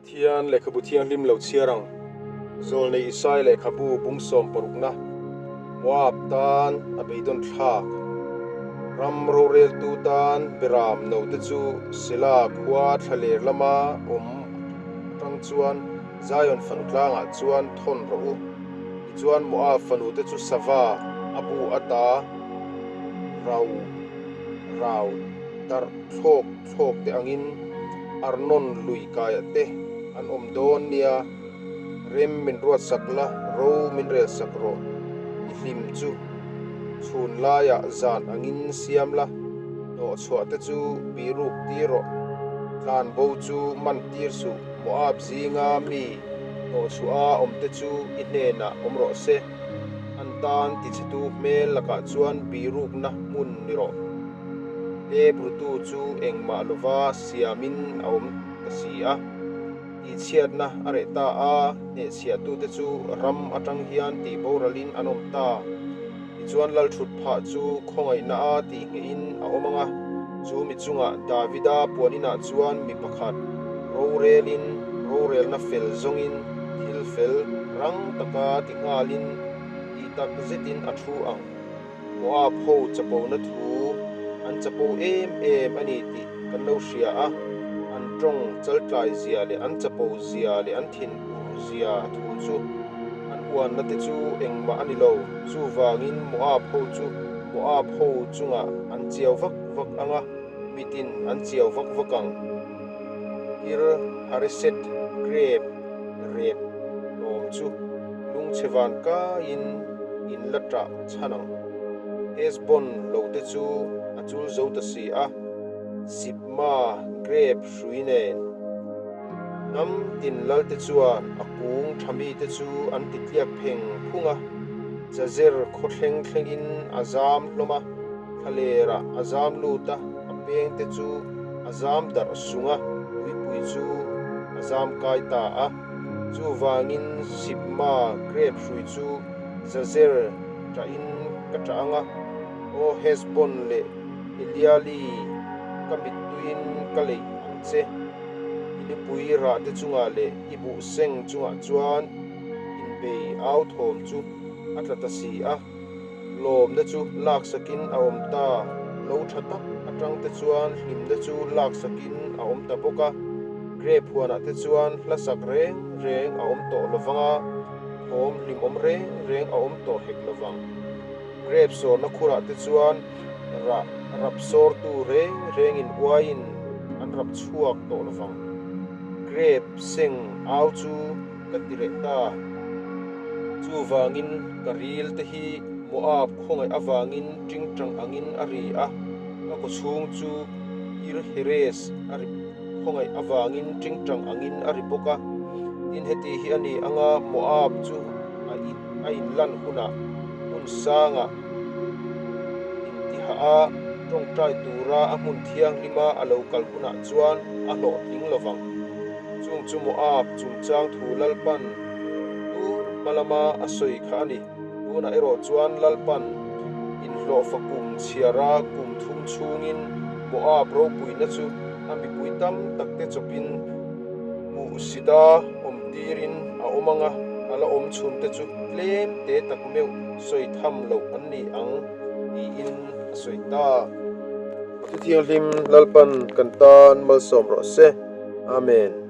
Pathian lehkhabu thianghlim lo chhiar ang. Zawlnei Isai lehkhabu bung sawm parukna, Moab tan a beidawn thlak. Ram roreltu tan Beram note chu Sela khua thlaler lama awm atang chuan Zion fanu tlangah chuan thawn rawh u. Tichuan Moab fanute chu sava a bu ata rau rau darh thlawk thlawk te angin Arnon lui kaiah te an awm dawn nia, rem min ruat sak la, ro min rel sak rawh, i hlim chu chhun laiah zan angin siam la, hnawhchhuah te chu bihruk tir rawh, tlanbo chu man tir suh, Moab zinga mi hnawhchhuah a awm te chu i hnenah awm rawh se, an tan tichhetu hmel lakah chuan bihrukna hmun ni rawh. Hlep rutu chu engmah lova siamin a awm ta si a, tihchhiatna a reh ta a, hnehchhiahtute chu ram atang hian tihboralin an awm ta. Tichuan Lalthut phah chu khawngaihna a tihnghehin a awm ang a, chu mi chungah Davida puan inah chuan mi pakhat rorelin, rorelna fel zawngin, thil fel rang taka ti nghalin, tih tak zetin a thu ang. Moab ho chapona thu an chapo em em a ni tih kan lo hria a, an tawng chaltlai zia leh an chapo zia leh an thin ur zia thu chu an uanna te chu engmah a ni lo. Chuvangin Moab ho chu Moab ho chungah an chiau vak vak ang a, mitin an chiau vak vak ang. Kir Hareseth grape rep lawm chu lungchhe van kaiin in la ṭah chhan ang. Heshbon lo te chu a chul zo ta si a, Sibma grape hrui nen. Hnam tin lal te chuan a kung ṭha mi te chu an ti tliak pheng phung a, Jazer khaw thleng thlengin a zam hlawm a, thlalerah a zam lut a, a peng te chu a zam darh sung a, tuipui chu a zam kai ta a. Chuvangin Sibma grape hrui chu Jazer ṭahin ka ṭah ang a, Aw Heshbon leh Eliali, ka mittuiin ka leih ang che. I nupui rah te chungah leh i buh seng chungah chuan inbei au thawm chu a tla ta si a. Lawmna chu laksakin a awm ta, lo tha tak atang te chuan hlimna chu laksakin a awm ta bawk a. Grape huanah te chuan hlasak reng reng a awm tawh lovang a, thawm hlimawm reng reng a awm tawh hek lovang. Grape sawrna khurah te chuan rah rap sawrtu reng rengin uaiin an rap chhuak tawh lovang. Grape seng au chu ka ti reh ta. Chuvangin ka ril te hi Moab khawngaih avangin tingtang angin a ri a, ka kawchhung chu Kir Heres a ri khawngaih avangin tingtang angin a ri bawk a. Tin, heti hi a ni anga Moab chu a a inlan hunah hmun sangah intihah a tawngtai tura a hmun thianghlima a lo kal hunah chuan a hlawhtling lovang. Chung chu Moab chungchang thu Lalpan tun hma lama a sawi kha a ni. Tunah erawh chuan Lalpan inhlawhfa kum chhiara kum thum chhungin Moab ropuina chu a mipui tam takte chawpin hmuhsita awm tirin a awm ang a, a la awm chhunte chu tlem te tak meuh sawi tham loh an ni ang tiin a sawi ta. Thu Thianghlim Lalpan kan tan malsawm rawh se. Amen.